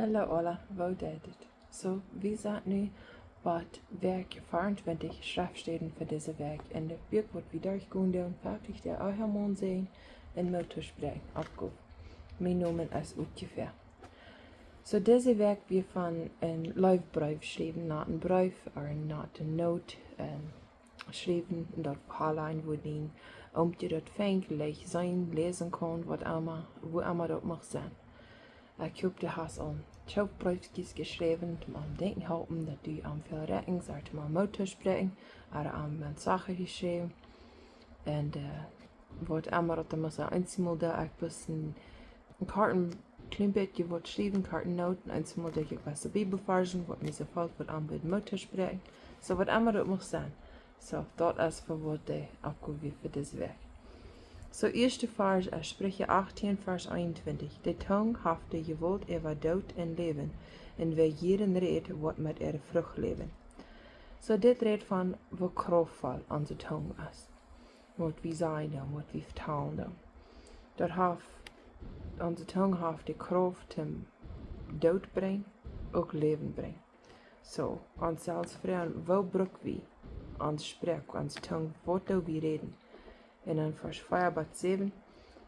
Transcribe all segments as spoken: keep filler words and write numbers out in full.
Hallo aula, woo jeit et? Soo, wie sent nu bie Wäakj veeauntwintich, Schreftstäden fa dise Wäakj. Un daut Buak waut wie derchgonen doonen, werkjlich de Ehemaun sennen un Moot toospräakjen Oppgow. Mien Nomen es Utjefäa. Soo, dise Wäakj wia von een Leefbreef jeschräwen, nich een Breef, ooda nich een Noot, un jeschräwen, un daut Paulain wua dien Oomkje daut finjt, leicht seenen, läsen kaun, waut emma, wua emma daut mucht sennen. Ekj hop, du hast aul twalf Breefkjes jeschräwen, om am denkjen halpen, daut du am väl räakjenst, ooda om am Moot toospräakjen, ooda am Mensaje jeschräwen. Un, äh, waut emma daut dan mucht sennen, eensjemol doo ekj bloos een, een korten, kjlien bät waut schriewen, korte Noten, eensjemol doo ekj waut Bibelvarsch, waut mie soo felt, waut am wada Moot toospräakjen. Soo waut emma daut mucht sennen. Soo, daut es fa waut de Oppgow fa dise Wäakj. Soo, ieeschte Varsch, äh, Spricha achtieen, Varsch eenuntwintich. De Tung haft de Jewault äwa Doot un Läwen, un wäa jieren rät, woat met äare Frucht läwen. Soo, dit rät von woo kraftvoll onse Tung es. Waut wie sajen doonen, waut wie vetalen doonen. Daut haft, onse Tung haft de Krauft toom Doot brinjen, uk Läwen brinjen. Soo, ons selfst froagen, woo bruk wie ons Sproak, onse Tung, waut doo wie räden? Un dan Varsch vea bat säwen.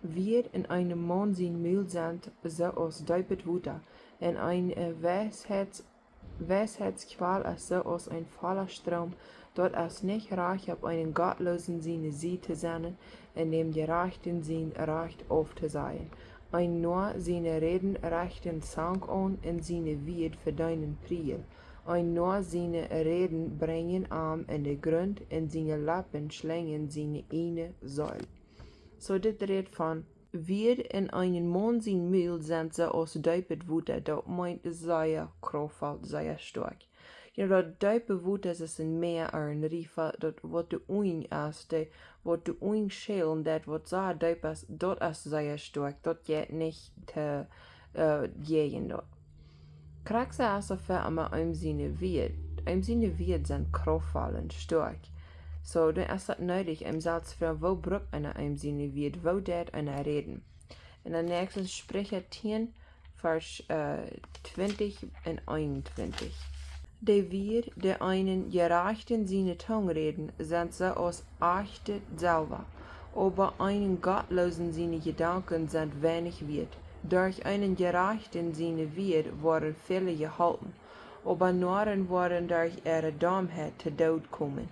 Wieed en eenem Maun sien Mul sent soo aus deepet Wota, un eene, äh, Weisheits-, Weisheitskwal es soo aus een volla Stroom. Daut es nich rajcht, opp eenen Gottloosen siene Sied to sennen, un däm Jerajchten sien Rajcht auftosajen. Een Noa siene Räden rechten Zank aun, un siene Wieed vedeenen Priel. Een Noa siene Räden brinjen am en de Grunt, un siene Leppen schlinjen siene eene Seel. Soo, dit rät von, wieed en eenen Maun sien Mul sent soo aus deepet Wota, daut meent sea kraftvoll, sea stoakj. Jo, daut deepe Wota es een Mäa ooda een Riefa, daut waut doa unjen es, dee, waut doa unjen schälen, daut waut soo deep es, daut es sea stoakj, daut jeit nich to, äh, jäajen daut. Krakjt soo es uk fa eenen Maun siene Wieed. Eenen Maun siene Wieed sent kraftvoll un stoakj. Soo, dan es daut needich, eenem selfst froagen, woo bruk eena eenen Maun siene Wieed, woo deit eena räden? Un dan näakjstet Spricha tieen, Varsch, äh, twintich un eenuntwintich. De Wieed, dee eenen Jerajchten siene Tung räden, sent soo aus ajchtet Selwa, oba eenen Gottloosen siene Jedanken sent weinich wieet. Derch eenen Jerajchten siene Wieed woaren väle jeholpen, oba Noaren woaren derch äare Dommheit to Doot komen.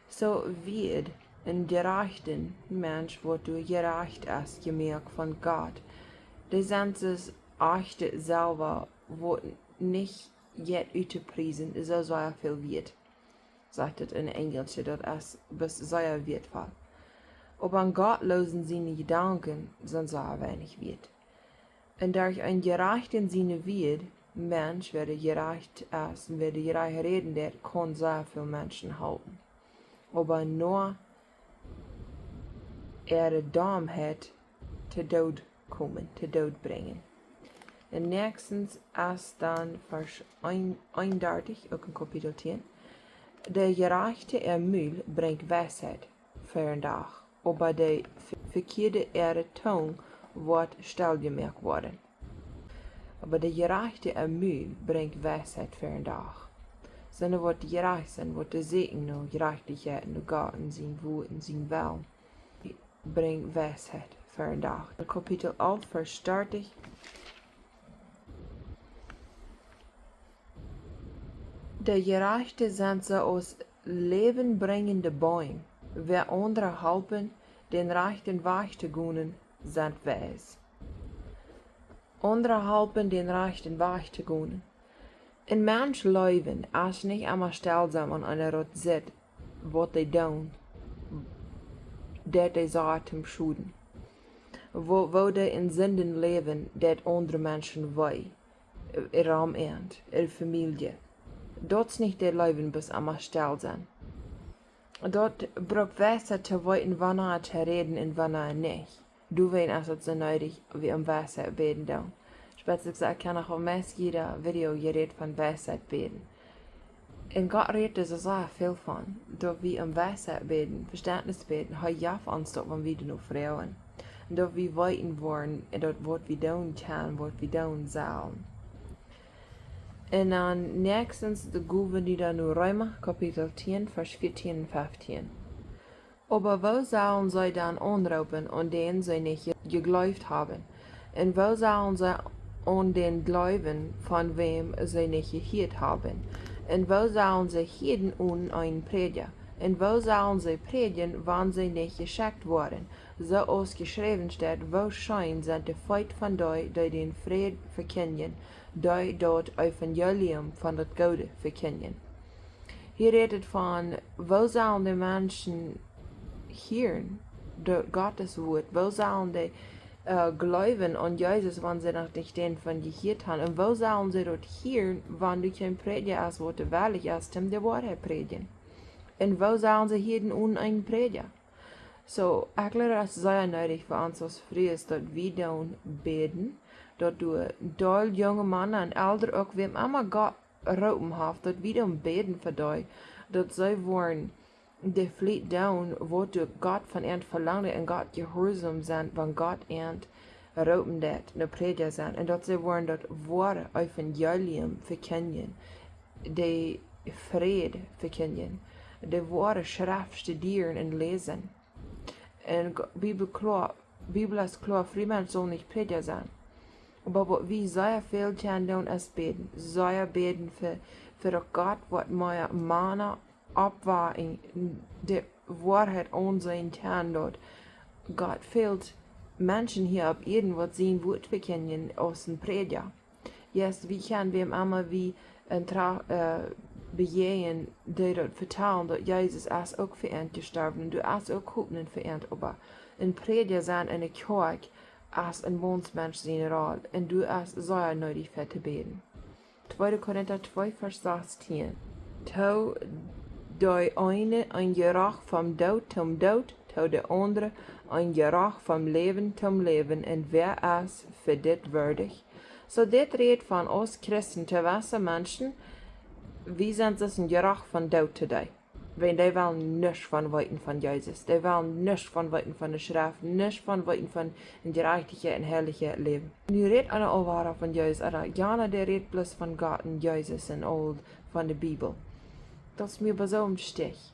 Soo, wieed een jerajchta Mensch, waut doa jerajcht es, jemoakt von Gott, dee sent soo aus ajchtet Selwa, waut nich jeit uttopriesen, soo sea väl wieet. Sajcht et en Enjelsch, daut es best sea wieetvoll. Oba eenen Gottloosen siene Jedanken sent sea weinich wieet. Un derch eenen Jerajchten siene Wieed, Mensch, wäa jerajcht es, un wäa jerajcht räden deit, kaun sea väl Menschen halpen. Oba Noa äare Dommheit to Doot komen, to Doot brinjen. Un näakjstet es dan Varsch een, eenundartich, uk en Kapitel tieen. De Jerajchte äa Mul brinjt Weisheit fa dän Dach, oba de ve-, Vekjieede äare Tung woat stell jemoakt woaren. Oba de Jerajchte äa Mul brinjt Weisheit fa dän Dach. Soone waut jerajcht sent, waut dee sieekjen no Jerajchtichkjeit, no Gott un sien Wuat un sien Wellen, brinjt Weisheit fa dän Dach. Kapitel alf, Varsch dartich. De Jerajchte sent soo aus läwenbrinjende Beem. Wäa aundre halpen, dän rajchten Wajch to gonen, sent weis. Aundre halpen, dän rajchten Wajch to gonen. Een Mensch Läwen es nich emma stell sennen, wan eena daut sitt, waut dee doonen, daut dee soo toom Schoden. Woo, woo dee en Sinden läwen, daut aundre Menschen wee, äh, äa Omjent, äare Famielje. Daut es nich daut Läwen, waut emma stell sennen. Daut brukt Weisheit to weeten, wanea to räden un wanea nich. Doawäajen es et soo needich, wie om Weisheit bäden doonen. Spätstens, ekj kaun noch aul meist jieda Video jerät von Weisheit bäden. Un Gott rät doa soo sea väl von, daut wie om Weisheit bäden, Vestentnis bäden, hee jeft ons daut, wan wie doano froagen. Un daut wie weeten woaren, daut waut wie doonen kjennen, waut wie doonen sellen. Un dan näakjstens de Gowen, dee dan no Reema, Kapitel tieen, Varsch vieetieen un feftieen. Oba woo sellen see dan aunroopen, aun dän see nich je-, jejleeft haben? Un woo sellen see aun dän jleewen, von wäm see nich jehieet haben? Un woo sellen see hieren onen eenen Prädja? Un woo sellen see prädjen, wan see nich jeschekjt woaren? Soo aus jeschräwen steit: Woo scheen sent de Feet von dee, dee dän Fräd vekjindjen, dee daut Evangelium von daut Goode vekjindjen. Hia rät et von, woo sellen de Menschen hieren daut Gottes Wuat? Woo sellen dee, äh, jleewen aun Jesus, wan see noch nich doavon jehieet haben? Un woo sellen see daut hieren, wan doa kjeen Prädja es, waut wellich es, om de Woarheit prädjen? Un woo sellen see hieren onen eenen Prädja? Soo, ekj jleew, daut es sea needich fa ons aus Frues, daut wie dan bäden, daut doa aul junge Mana un elre uk, wäm emma Gott jeroopen haft, daut wie dan bäden fa dee, daut see woaren de Ploag doonen, waut doa Gott von an velangt un Gott jehuarsom sennen, wan Gott an jeroopen haft, een Prädja sennen, un daut see woaren daut woare Evangelium vekjindjen, de Fräd vekjindjen, de woare Schreft studieren un läsen. Un G-, Bibel kloa, Bibel es kloa, Frues sellen nich Prädja sennen. Oba waut wie sea väl kjennen doonen es bäden. Sea bäden fa, fa daut Gott woat mea Mana oppwakjen, de Woarheit aunseenen kjennen, daut Gott fält Menschen hia opp Ieed, waut sien Wuat vekjindjen aus een Prädja. Yes, wie kjennen wäm emma wie een Tra-, äh, bejäajnen, dee daut vetalen, daut Jesus es uk fa an jestorwen, un doa es uk Hopninj fa an, oba een Prädja sennen enne Kjoakj es een Maun siene Rol, un doa es sea needich fa to bäden. Tweede Korinta twee, Varsch sastieen. Too dee eene een Jeroch vom Doot toom Doot, too dee aundre een Jeroch vom Läwen toom Läwen, un wäa es fa dit wieedich? Soo, dit rät von ons Christen, jewesse Menschen, wie sent soo een Jeroch vom Doot to dee. Wan dee wellen nuscht von weeten von Jesus. Dee wellen nuscht von weeten von de Schreft, nuscht von weeten von een jerajchtet un heiljet Läwen. Nu rät eena aul wada von Jesus, oba jana dee rät bloos von Gott un Jesus un aul von de Bibel. Daut es mie oba soo een Stich.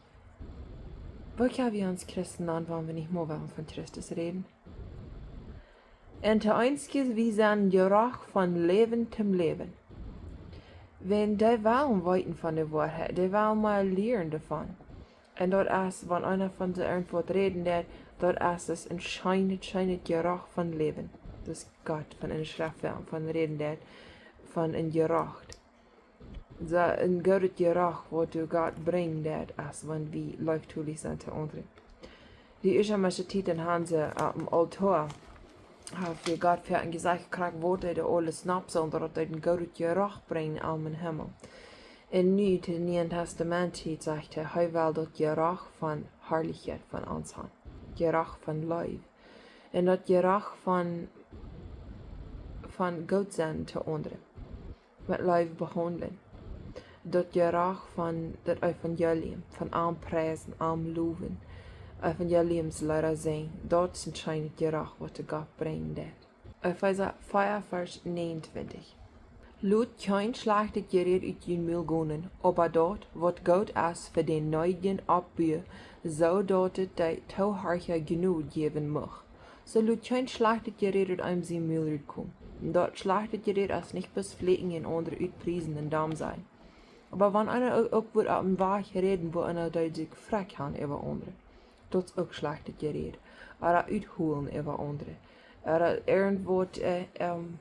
Woo kjenn wie ons Christen nanen, wan wie nich mea wellen von Christus räden? Un to eenje, wie sent Jeroch von Läwen toom Läwen. Wan dee wellen weeten von de Woarheit, dee wellen mea lieren doavon. Un daut es, wan eena von see irjentwaut räden deit, daut es, es een scheenet, scheenet Jeroch von Läwen. Daut Gott von eene Schreft von räden deit, von een Jeroch. Soo een goodet Jeroch, waut doa Gott brinjen deit, es wan wie leeftolich sent to aundre. De ieeschte Menschen, dee han see opp dän Aultoa, haft hee Gott fa een Jesecht jekjräajen, waut hee doa aules nopp sull, daut hee een goodet Jeroch brinjen aum Himmel. Un nu, to Niee Tastament, sajcht hee, hee well daut Jeroch von Harlichkjeit von ons han. Jeroch von Leew. Un daut Jeroch von, von goot sennen to aundre. Met Leew behaundlen. Daut Jeroch von daut Evangelium, von am priesen, am lowen. Evangeliumsleeda sinjen. Daut es een scheenet Jeroch, waut doa Gott brinjen deit. Efeesa vea, Varsch näajenuntwintich. Lot kjeen schlajchtet Jeräd ut jun Mul gonen, oba daut, waut goot es fa dän needjen Oppbu, soo daut et de Toohorcha Jnod jäwen mucht. Soo lot kjeen schlajchtet Jeräd ut eenem sien Mul rutkomen. Daut schlajchtet Jeräd es nich bloos fluchen un aundre utpriesen un domm sennen. Oba wan eena uk, uk woat opp een Wajch räden, wua eena deit sikj frakj han äwa aundre. Daut es uk schlajchtet Jeräd. Oda utholen äwa aundre. Oda irjentwaut, äh, ähm,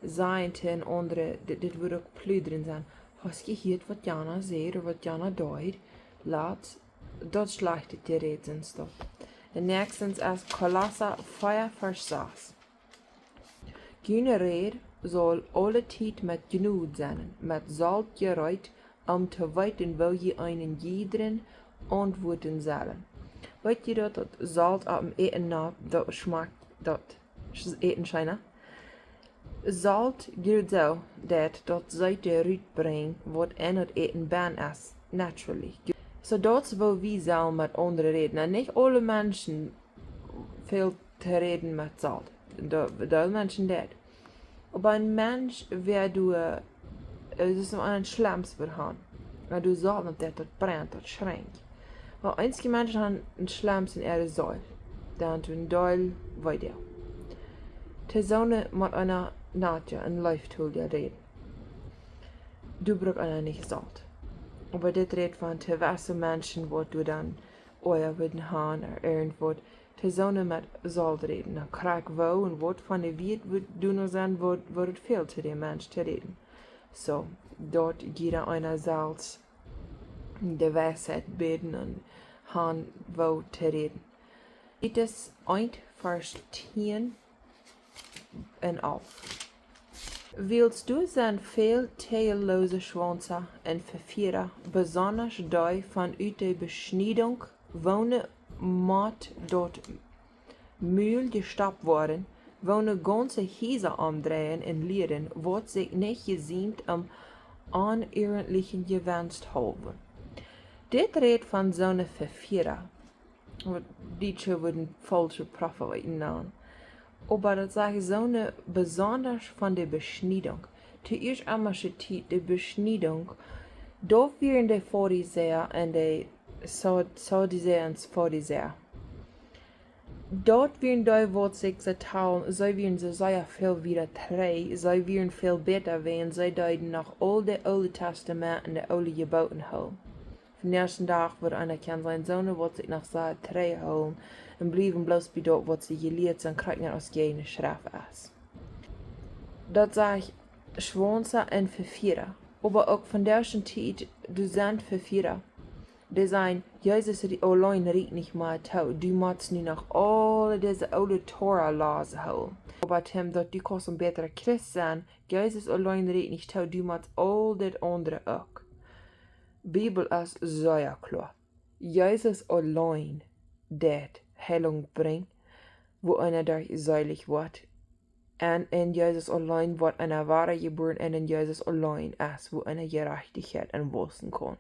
sajen to een aundre, dit, dit woat uk pludren sennen. Hast jehieet waut jana säd, ooda waut jana deed? Lat daut schlajchtet Jeräd sennen stoppen. Un näakjstens es Kolossa vea, Varsch sas. June Räd saul aule Tiet met Jnod sennen, met Solt jereet, om to weeten, woo jie eenen jiedren auntwuaten sellen. Weet jie daut, daut Solt opp däm Äten nopp, daut schmakjt daut Sch-, Äten scheena? Solt jeit soo, daut daut Seete rutbrinjt, waut en daut Äten benn es, naturally. Soo daut es, woo wie sellen met aundre räden. Un nich aule Menschen fält to räden met Solt. Dee, dee Menschen deit. Oba een Mensch, wäa doa, äh, daut es een Schlems woat han. Wan du Solt opp daut, daut brent, daut schrinkjt. Oba eenje Menschen han een Schlems en äare Seel. Dan deit een Deel wee. Too soone mott eena nat, jo, een Leeftolja räden. Du brukst eena nich Solt. Oba dit rät von too wesse Menschen, waut du dan Oaja wudden han, ooda irjentwaut, too soone met Solt räden. Dan krakjt woo un waut von de Wieed woat doa noch sennen, waut, waut et fält to dän Mensch to räden. Soo, daut jieda eena selfst de Weisheit bäden un han, woo to räden. Titus eent, Varsch tieen un alf. Wiels doa sent väl teeloose Schwätza un Vefiera, besonda dee, von ut de Beschniedunk, woone met daut Mul jestoppt woaren, woone gaunze Hiesa omdreien un lieren, waut sikj nich jesiemt om onierlichen Jewenst haulwen. Dit rät von soone Vefiera, waut Dietsche wudden faulsche Profeeten nanen. Oba daut sajcht soone besonda von de Beschniedunk. Too ieescht emma sche Tiet, de Beschniedunk, daut wieren de Farisäa un de Sa-, Sadduceas, Farisäa. Daut wieren dee, waut sikj see talen, see wieren see sea väl wieda trigj, see wieren väl bäta, wiels see deeden noch aul de Oole Testament un de oole Jeboten hoolen. Vondoag dän Dach woat eena kjennen sennen, soone waut sikj noch sea trigj hoolen un bliewen bloos bie daut, waut see jelieet sent, krakjt aus jane Schreft es. Daut sajcht Schwätza un Vefiera. Oba uk vondoag dän Tiet, doa sent Vefiera, dee sajen, Jesus rie-, auleen rieekjt nich mea too. Du motst nu noch aule dise oole Tora-Laws hoolen. Oba Tim, daut du kaust een bätra Christ sennen, Jesus auleen rieekjt nich too, du motst aul dit aundre uk. Bibel es sea kloa. Jesus auleen deit Heilunk brinjen, woo eena doaderch seelich woat. Un en Jesus auleen woat eena wada jebuaren un en Jesus auleen es, woo eena Jerajchtichkjeit enwaussen kaun.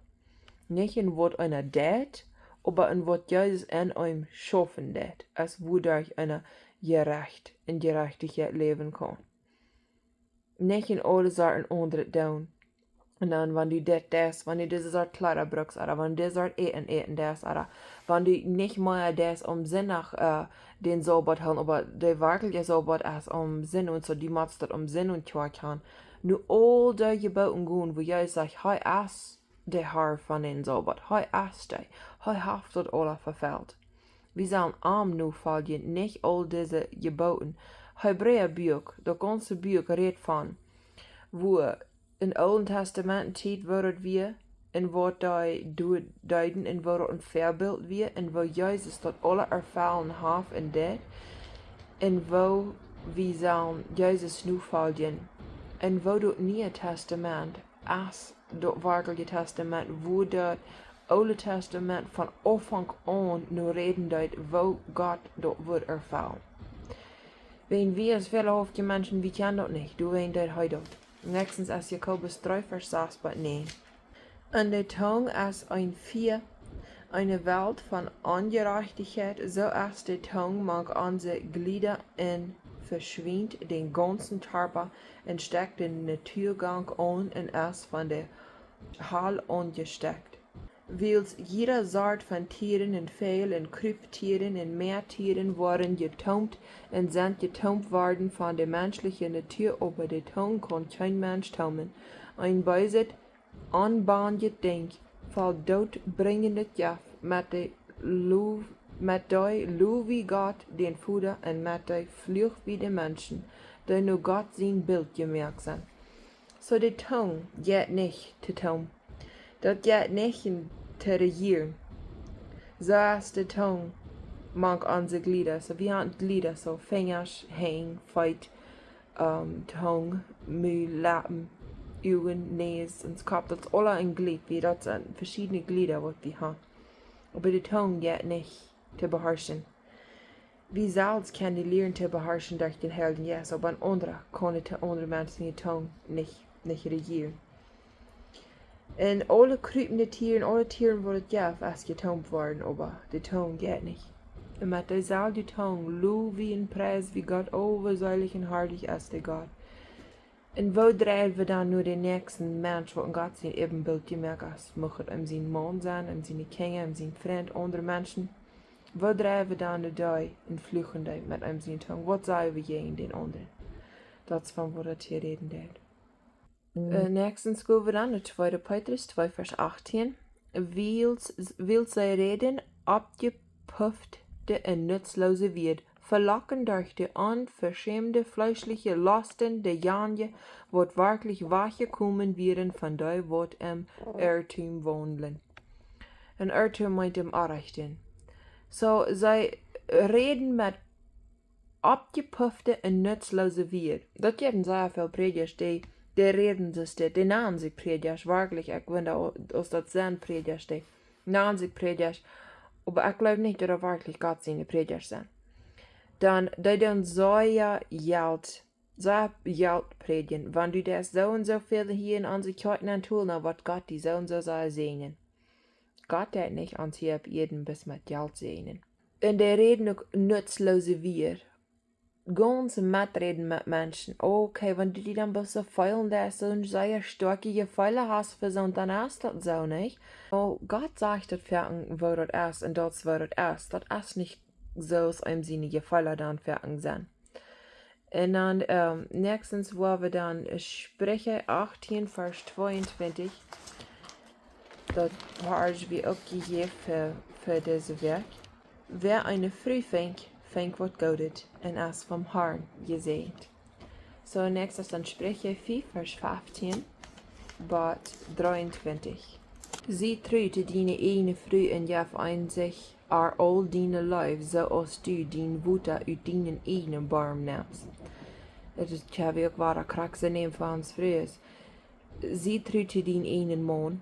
Nich en waut eena deit, oba en waut Jesus en eenem schaufen deit, es woo doaderch eena jerecht, en Jerajchtichkjeit läwen kaun. Nich en aule Sachen aundret doonen. Un dan, wan du dit deist, wan du dise Sort Kjleeda brukst, ooda wan du dise Sort Äten äten deist, ooda wan du nich mea deist om Sindach, äh, dän Sabat hoolen, oba de werkjliche Sabat es om Sindach, un soo, du motst daut om Sindach kjwakj han. Nu aul dee Jeboten gonen, woo Jesus sajcht, hee es de Herr von dän Sabat, hee es dee, hee haft daut aula vefelt. Wie sellen am nofoljen, nich aul dise Jeboten. Hebräa Buak, daut gaunze Buak rät von, woo en Oolen Testament Tiet woo daut wia, un waut dee doa deeden, un woo daut een Väabilt wia, un woo Jesus daut aula erfellen haft un deit, un woo wie sellen Jesus nofoljen, un woo daut Niee Testament es daut werkjliche Testament, woo daut Oole Testament von Aunfank aun no räden deed, woo Gott daut wudd erfellen. Wan wie aus fälahaufte Menschen, wie kjennen daut nich, doawäajen deed hee daut. Näakjstens es Jakobus dree, Varsch sas bat näajen. Un de Tung es een Fia, eene Welt von Onjerajchtichkjeit, soo es de Tung mank onse Jlieda un veschwinjt dän gaunzen Kjarpa un stekjt dän Natuagank aun un es von de Hal aunjestekjt. Wiels jieda Sort von Tieren un Väajel un Krupptieren un Mäatieren woaren jetoomt un sent jetoomt worden von de menschliche Natua, oba de Tung kaun kjeen Mensch toomen. Een beeset, onbanjet Dinkj, voll dootbrinjendet Jeft, met dee lo-, met dee low wie Gott, dän Voda, un met dee fluach wie de Menschen, dee no Gott sien Bilt jemoakt sent. Soo de Tung jeit nich to toomen. Daut jeit nich en to rejieren. Soo es de Tung mank onse Jlieda. Soo wie han Jlieda, soo Finjasch, Henj, Feet, ähm, Tung, Mul, Leppen, Uagen, Näs un Kopp. Daut es aula een Jlid. Wie, daut sent veschiedne Jlieda waut wie han. Oba de Tung jeit nich to beharschen. Wie selfst kjennen dee lieren to beharschen derch dän Heiljen Jeist, oba een aundra kaun de, aundre Menschen de Tung nich, nich rejieren. Un aule kruppende Tieren, aule Tieren waut et jeft, es jetoomt worden, oba de Tung jeit nich. Un met deeselwje Tung low wie un pries wie Gott, o, woo seelich un harlich es de Gott. Un woo dreien wie dan nu dän näakjsten Mensch, waut en Gott sien Äbenbilt jemoakt es? Mucht et om sien Maun sennen, om siene Kjinja, om sien Frint, aundre Menschen. Woo dreien wie dan nu dee un fluchen dee met om sien Tung? Waut sajen wie jäajen dän aundren? Daut es von waut et hia räden deit. Äh, näakjstens go wie dan no tweede Petrus twee Varsch achtieen. Wiels, wiels see räden oppjepuffte un nutzlose Wieed, velocken derch de onveschämde fleeschliche Losten dejanje, waut werkjlich wajchjekomen wieren von dee, waut em Irrtum waundlen. En Irrtum meent em Onrajchten. Soo, see räden met oppjepuffte un nutzlose Wieed. Daut jeft sea väl Prädjasch, dee, dee räden soo, dee, dee nanen sikj Prädjasch, werkjlich, ekj wunda, aus daut sent Prädjasch, dee nanen sikj Prädjasch, oba ekj gleew nich, daut daut werkjlich Gott siene Prädjasch sent. Dan, dee doonen sea Jelt, sea Jelt prädjen. Wan du deist soo un soo väl hia en onse Kjoakj nenn tolen, dan woat Gott die soo un soo sea säajnen. Gott deit nich ons hia opp Ieed bloos met Jelt säajnen. Un dee räden uk nutzlose Wieed. Gaunz meträden met Menschen. Okay, wan du die dan bloos soo feelen deist, soo sea stoakje Jefeele hast fa soont, dan es daut soo, nich? Oh, Gott sajcht daut foaken, woo daut es, un daut es, woo daut es. Daut es nich soo, aus eenem siene Jefeele dan foaken sent. Un dan, ähm, näakjstens, woo wie dan, äh, Spricha achtieen, Varsch tweeuntwintich. Daut ha wie uk jejäft fa, fa dise Wäakj. Wäa eene Fru finjt, finjt waut Goodet un es vom Harn jesäajent. Soo, näakjstet dan Spricha fief, Varsch feftieen bat dreeuntwintich. Sie tru to diene ieejne Fru un jeff eensich äa aul diene Leew, soo aus du dien Wota ut dienen ieejnen Borm nemst. Daut es, jo, wie uk wada krakjt soo nämen fa ons Frues. Sie tru to dienen ieejnen Maun,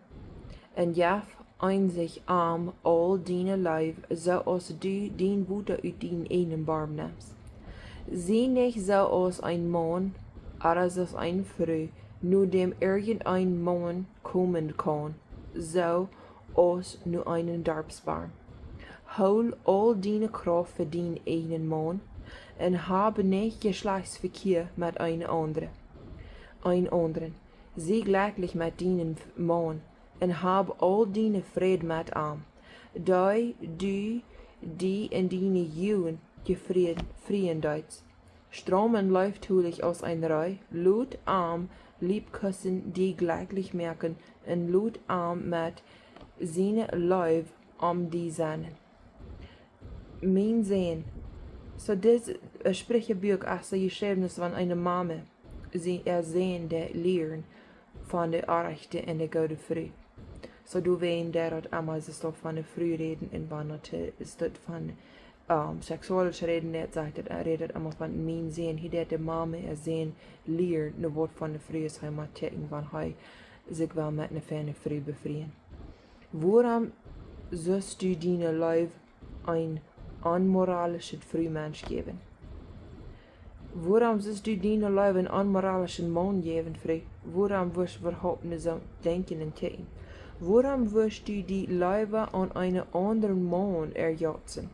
un jeff eensich am aul diene Leew, soo aus du dien Wota ut dienen ieejnen Borm nemst. Sie nich soo aus een Maun, ooda soo aus eene Fru, no däm irjent een Maun komen kaun, soo aus no eenen Darpsborm. Hool aul diene Krauft fa dienen ieejnen Maun, un hab nich Jeschlajchtsvekjia met eene aundre, een aundren. Sie jlekjlich met dienen Maun, un hab aul diene Fräd met am, dee du die en diene Jugent jefrieen, frieen deetst. Stram un leeftolich aus een Ree, lot am liebkosen, die jlekjlich moaken, un lot am met siene Leew om die sennen. Mien Sän. Soo, dit, äh, Spricha Buak es soo jeschräwen aus wan eene Mame äa Sän deit lieren von de Orrajchte un de goode Fru. Soo, doawäajen deit daut emma soo von de Fru räden, un wan daut, äh, es daut von, ähm, seksualisch räden deit, sajcht daut, äh, rädt daut emma von mien Sän. Hia deit de Mame äa Sän lieren, no waut von de Fru es hee mott kjikjen, wan hee sikj well met eene feine Fru befrieen. Wuarom sust du diene Leew een onmoralischet Frumensch jäwen? Wuarom sust du diene Leew een onmoralischen Maun jäwen, Fru? Wuarom wurscht du äwahaupt no soo denkjen un kjikjen? Wuarom wurscht du die leewa aun eenen aundren Maun erjotzen?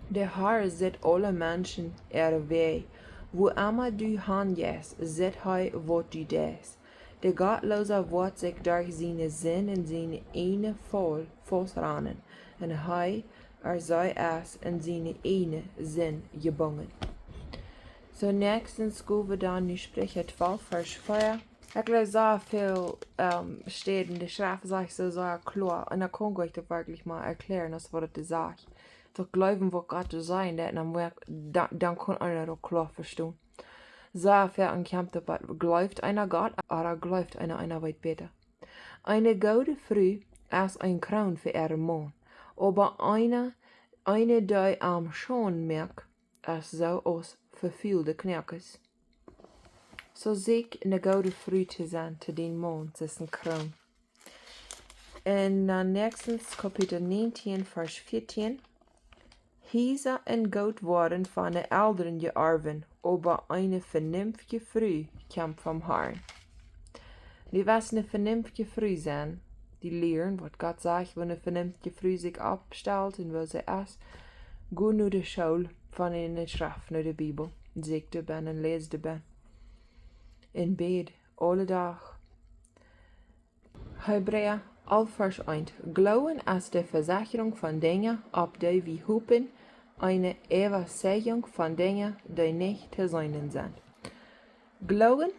De Har sitt aule Menschen äare Wäaj. Wua emma du han jeist, sitt hee waut du deist. De Gottloosa woat sikj derch siene Sind un siene ieejne Faul faust ranen, un hee, ooda see es en siene ieejne Sind jebungen. Soo, näakjstens go wie dan no Spricha twalf, Varsch vea. Ekj jleew, soo väl, ähm, Städen, de Schreft sajcht soo, soo kloa, un dan kaun ekj daut werkjlich mol erkjläaren, aus waut et sajcht. Daut jleewen, waut Gott to sajen deit, un dan woat, dan, dan kaun eena daut kloa vestonen. Soo väl aun kjemt opp, jleeft eena Gott, ooda jleeft eena, eena weet bäta. Eene goode Fru es eene Kroon fa äaren Maun, oba eene, eene, dee am Schaund moakt, es soo aus vefulte Knoakes. Soo seakj eene goode Fru to sennen, to dien Maun, see es eene Kroon. Un dan näakjstens Kapitel näajentieen, Varsch vieetieen. Hiesa un Goot woaren von de Elren jeorwen, oba eene venenftje Fru kjemt vom Harn. Nu, waut eene venenftje Fru sent, dee lieren, waut Gott sajcht, woo eene venenftje Fru sikj oppstalt un woo see es, go no de School von de Schreft, no de Bibel, seakj doa benn un läs doa benn. Un bäd aule Dach. Hebräa alf Varsch eent. Gloowen es de Vesechrunk von Dinja, opp dee wie hopen, eene Äwazeichunk von Dinja, dee nich to seenen sent. Gloowen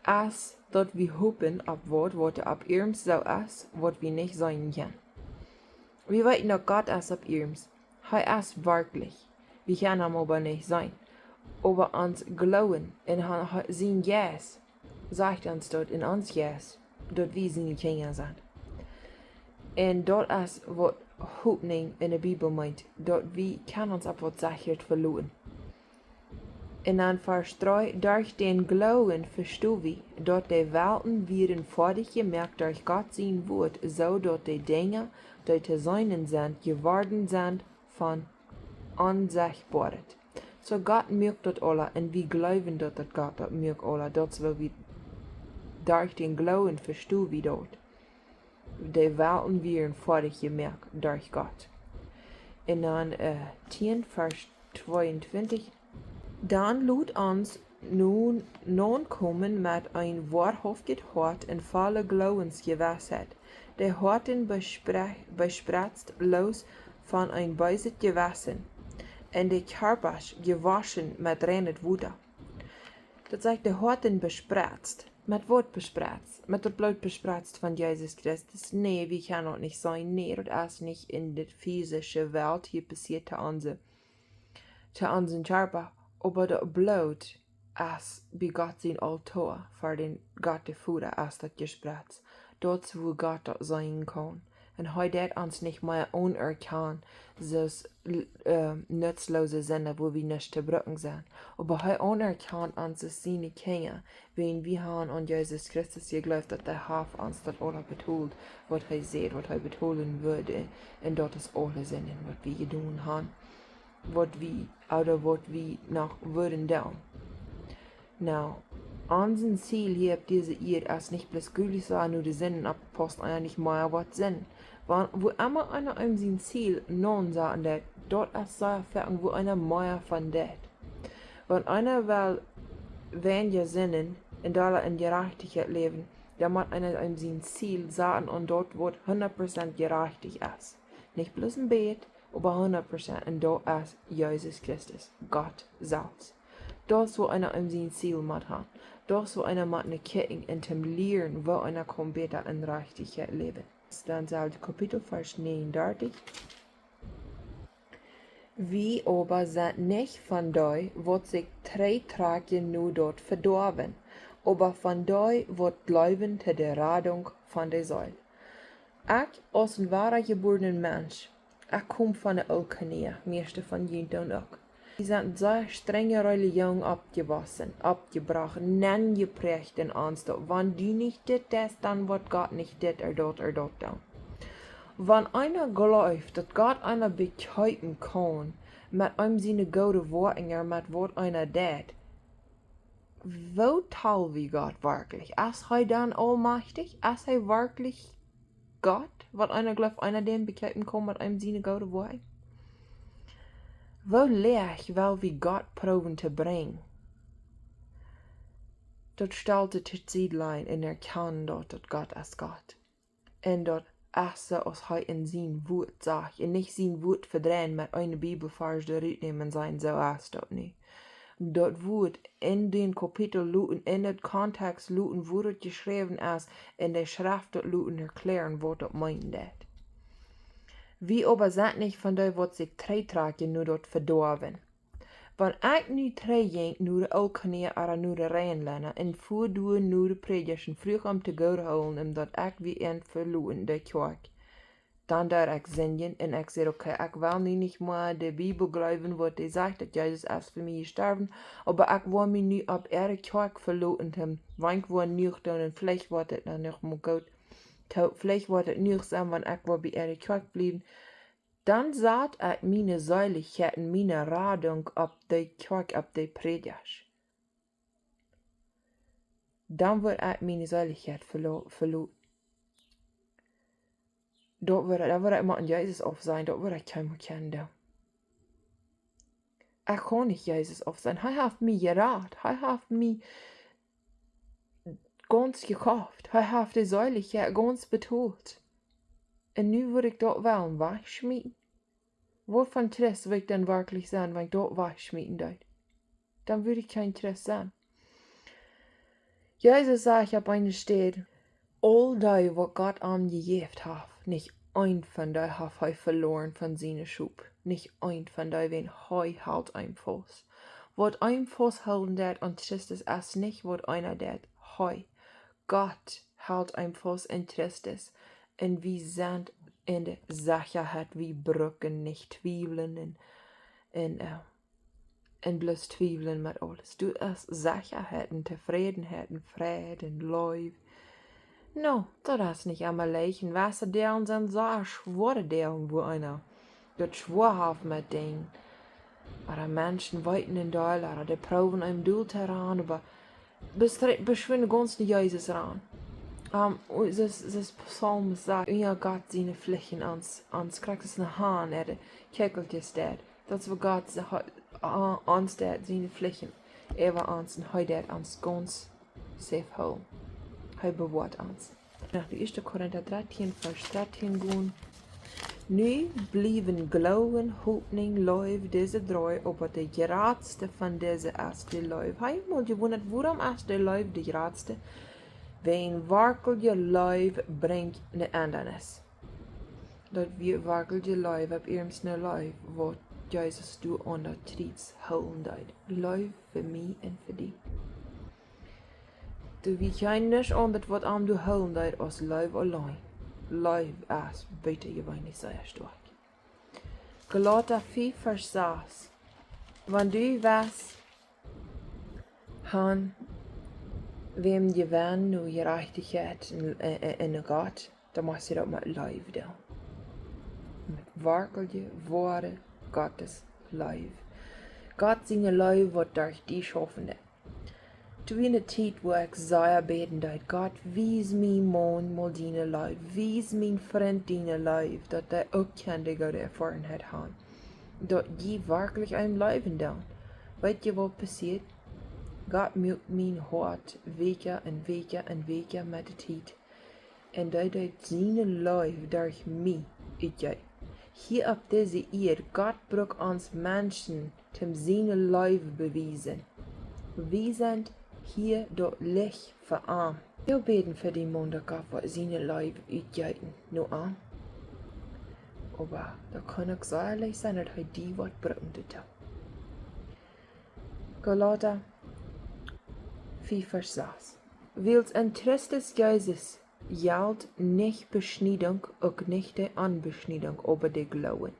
es daut wie hopen opp waut, waut opp iernst soo es, waut wie nich seenen kjennen. Wie weeten daut Gott es opp iernst. Hee es werkjlich. Wie kjennen am oba nich seenen. Oba ons Gloowen un ha-, ha-, sien Jeist sajcht ons daut en ons Jeist, daut wie siene Kjinja sent. Un daut es waut Hopninj en de Bibel meent, daut wie kjennen ons opp waut Sechret veloten. Un dan Varsch dree: Derch dän Gloowen vestonen wie, daut de Welten wieren foadich jemoakt derch Gott sien Wuat, soo daut de Dinja, dee to seenen sent, jeworden sent von Onsechtboaret. Soo Gott moakt daut aula un wie gloowen daut, daut Gott daut moakt aula. Daut es woo wie derch dän Gloowen vestonen wie daut de Welten wieren foadich jemoakt derch Gott. Un dan, äh, tieen Varsch tweeuntwintich. Dan lot ons nu nokomen met een woarhauftjet Hoat un volle Gloowensjewissheit. De Hoaten bespre-, bespretzt loos von een beeset Jewessen, un de Kjarpasch jewoschen met reinet Wota. Daut sajcht, de Hoaten bespretzt. Met waut bespretzt? Met daut Bloot bespretzt von Jesus Christus? Nä, wie kjennen daut nich seenen. Nä, daut es nich en de physische Welt hia passieet to onse, to onsen Kjarpa. Oba daut Bloot es bie Gott sien Altoa, fa dän Gott de Voda es daut jesprett. Daut es wua Gott daut seenen kaun. Un hee deit ons nich mea aunerkjanen, soo aus, äh, nutzlose Sinda, wua wie nich to brucken sent. Oba hee aunerkjant ons aus siene Kjinja, wiels wie haben aun Jesus Christus jejleeft, daut hee haft ons daut aules betolt, waut hee säd, waut hee betolen wudd. Un daut es aule Sinden, waut wie jedonen haben, waut wie, ooda waut wie noch wudden doonen. Nu, onsen Ziel hia opp dise Ieed es nich bloos jlikj sennen no de Sinden opp, paust eena nich mea waut sennen. Wan, wua emma eena aun sien Ziel nosaten deit, daut es sea foaken wua eena mea von deit. Wan eena well weinja Sinden un dolla en Jerajchtichkjeit läwen, dan mott eena aun sien Ziel saten aun daut waut hundat Prozent jerajchtich es. Nich bloos een bät, oba hundat Prozent. Un daut es Jesus Christus, Gott selfst. Daut es wua eena aun sien Ziel mott haben. Daut es wua eena mott no kjikjen un toom lieren, woo eena kaun bäta en Jerajchtichkjeit läwen. Dan selwjet Kapitel, Varsch negenunddreißig. Wie oba sent nich von dee, waut sikj trigjtrakjen no daut Vedoawen, oba von dee, waut jleewen to de Radunk von de Seel. Ekj, aus een wadajebuarna Mensch, ekj kom von de Ooltkolonie, mieeschte von junt dan uk. Wie sent sea strenje Relijoon oppjewossen, oppjebrocht, nenjepräacht en ons daut, wan du nich dit deist, dan woat Gott nich dit ooda daut ooda daut doonen. Wan eena jleeft, daut Gott eena bekjeepen kaun met eenem siene goode Woakjen, met waut eena deit, woo tell wie Gott werkjlich? Es hee dan aulmajchtich? Es hee werkjlich Gott, waut eena jleeft, eena dän bekjeepen kaun met eenem siene goode Woakjen? Woo leicht well wie Gott proowen to brinjen, daut stalt to Sied lajen un erkjanen daut, daut Gott es Gott. Un daut es soo aus hee en sien Wuat sajcht. Un nich sien Wuat vedreien met een Bibelvarsch doarut nämen un sajen, soo es daut nich. Daut Wuat en dän Kapitel loten, en dän Kontext loten, wua daut jeschräwen es, un de Schreft daut loten erkjlären, waut daut meenen deit. Wie oba sent nich von dee, waut sikj trigjtrakjen no daut Vedoawen. Wan ekj nu trigjjinkj no de Ooltkolonie ooda no de Reinlenda un fua doa no de Prädjasch un fruach om to goot hoolen, om daut ekj wia en veloten de Kjoakj, dan deed ekj sindjen un ekj säd, okay, ekj well nu nich mea de Bibel jleewen, waut dee sajcht, daut Jesus es fa mie jestorwen, oba ekj woa mie nu opp äare Kjoakj veloten, om, wan ekj woa nich doonen, veleicht woat et dan noch mol goot. To, veleicht woat et nich sennen, wan ekj woa bie äare Kjoakj bliewen. Dan sat ekj miene Seelichkjeit un miene Radunk opp de Kjoakj, opp de Prädjasch. Dan woa ekj miene Seelichkjeit velo-, veloten. Daut woa, daut woa ekj mol aun Jesus aufsajen, daut woa ekj kjeenmol kjennen doonen. Ekj kaun nich Jesus aufsajen. Hee haft mie jerat. Hee haft mie, gaunz jekoft. Hee haft de Seelichkjeit gaunz betolt. Un nu wudd ekj daut wellen wajchschmieten? Waut fa een Christ wudd ekj dan werkjlich sennen, wan ekj daut wajchschmieten deed? Dan wudd ekj kjeen Christ sennen. Jesus sajcht opp eene Städ: Aul dee, waut Gott am jejäft haft, nich een von dee haft hee veloaren von siene Schop. Nich een von dee, wäajen hee helt am faust. Waut am fausthoolen deit aun Christus es nich waut eena deit. Hee, Gott helt am faust en Christus. Un wie sent en de Sechaheit, wie brucken nich twiewlen un, un, äh, un bloos twiewlen met aules. Doa es Sechaheit un Tofrädenheit un Fräd un Leew. No, daut es nich emma leicht. Un jewesse Doag sent soo schwoare Doag, wua eena daut schwoa haft met Dinja. Ooda Menschen weeten een Deel, ooda dee proowen een Deel to ranen, oba bes-, beschwinjen gaunz no Jesus ranen. Ähm, un soo aus, soo aus Psalm sajcht, unja Gott siene Flinten ons, ons krakjt soo aus een Hahn äare Kjäakjelkjes deit. Daut es waut Gott se-, ha-, a-, ons deit, siene Flinten äwa ons, un hee deit ons gaunz safe hoolen. Hee bewoat ons. No de ieeschte Korinta dartieen, Varsch dartieen gonen. Nu bliewen Gloowen, Hopninj, Leew, dise dree, oba de jratste von dise es de Leew. Hab mol jewundat, wuarom es de Leew de jratste? Wäajen werkjliche Leew brinjt ne Endanis. Daut wia werkjliche Leew, opp ieescht ne Leew, waut Jesus doa aun daut Kjriez hoolen deed. Leew fa mie un fa die. Doa wia kjeen nuscht aundret, waut am doa hoolen deed, aus Leew auleen. Leew es butajeweenlich sea stoakj. Galata fief, Varsch sas. Wan du west han, wäm jewennen no Jerajchtichkjeit en, en, en Gott, dan motst du daut met Leew doonen. Met werkjliche, woare Gottes Leew. Gott siene Leew woat derch die schaufen. Doa wia eene Tiet, wua ekj sea bäden deed: Gott, wies mien Maun mol diene Leew, wies mien Frint diene Leew, daut dee uk kaun de goode Erfoarenheit han, daut jie werkjlich am leewen doonen. Weetst du, waut passieet? Gott muak mien Hoat wäakja un wäakja un wäakja met de Tiet. Un dee deed siene Leew derch mie utjeeten. Hia opp dise Ieed, Gott brukt ons Menschen, toom siene Leew bewiesen. Wie sent hia daut Licht fa am. Wie bäden fa dän Maun, daut Gott woat siene Leew utjeeten no am. Oba daut kaun uk sea leicht sennen, daut hee die woat brucken to doonen. Galata fief, Varsch sas. Wiels en Christus Jesus jelt nich Beschniedunk, uk nich de Onbeschniedunk, oba de Gloowen.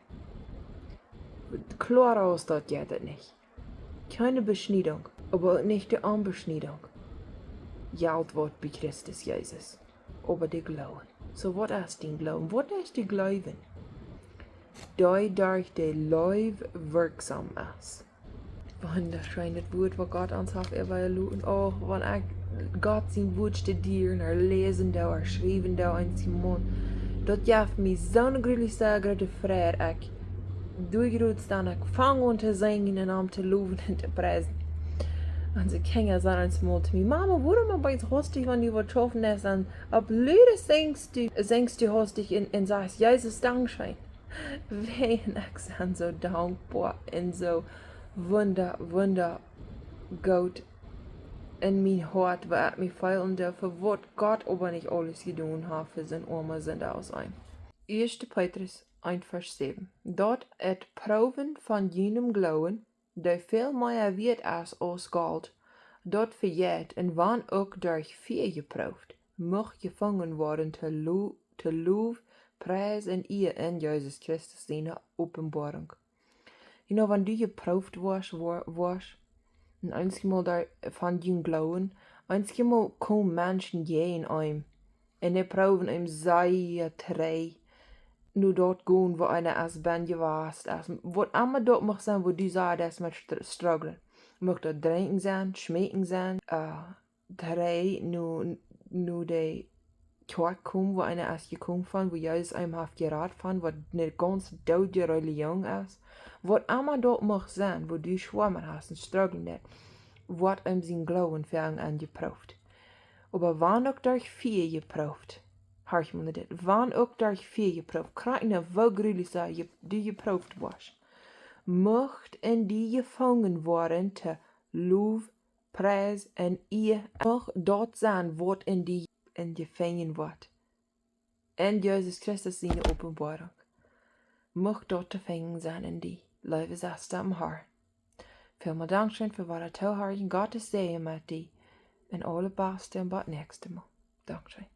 Kloara aus daut jeit et nich. Kjeene Beschniedunk, oba uk nich de Onbeschniedunk jelt waut bie Christus Jesus, oba de Gloowen. Soo, waut es dien Gloowen? Waut es dien Gloowen? Dee derch de Leew werkjsom es. Wundascheenet Wuat, waut Gott ons haft äwajeloten. Oh, wan ekj Gott sien Wuat studieren, ooda läsen doo, ooda schriewen doo, eenjemol. Daut jeft mie soone grulich sea groote Freid. Ekj doo jrods dan, ekj fang aun to sinjen un am to lowen un to priesen. Onse Kjinja sajen eenjemol to mie: Mama, wuarom best du haustich, wan du waut schaufen deist, dan opp lude sinjst du, sinjst du haustich un, un sajchst: Jesus, dankscheen. Wäajen ekj sie soo dankboa un soo wunda-, wundagoot en mien Hoat, wua ekj mie feelen doo fa waut Gott oba nich aules jedonen haft fa soon oama Sinda aus ekj. Ieeschte Petrus eent, Varsch säwen. Daut et Proowen von junem Gloowen, dee väl mea wieet es aus Golt, daut vejeit un wan uk derch Fia jeprooft, mucht jefungen woaren to Lo-, to Low, Pries un Ea en Jesus Christus siene Openboarunk. You know, wan du jeprooft woascht, woa-, woascht, un eenjemol doa von dien Gloowen, eenjemol komen Menschen jäajen am, un dee proowen am sea trigj no daut gonen, wua eena es bie jewast es. Waut emma daut mucht sennen, wua du sajchst, daut es met str-, strugglen. Mucht daut drinkjen sennen, schmeakjen sennen, äh, trigj no, no de Kjoakj komen, wua eena es jekomen von, wua Jesus am haft jerat von, waut eene gaunz doodje Religion es. Waut emma daut mucht sennen, wua du schwoa met hast un strugglen deist, woat am sien Gloowen fa am aunjeprooft. Oba wan uk derch Fia jeprooft, horch mol no dit, wan uk derch Fia jeprooft, krakjt no woo grulich soo je, du jeprooft woascht, mucht en die jefungen woaren to Low, Pries un Iea. Mucht daut sennen waut en die en jefungen woat. En Jesus Christus siene Openboarunk. Mucht daut to finjen sennen en die. Leewe Sesta em Harn, välmol dankscheen fa waut du toohorchen. Gottes Säajen met die. Un aulet Baste un bat näakjstet Mol. Dankscheen.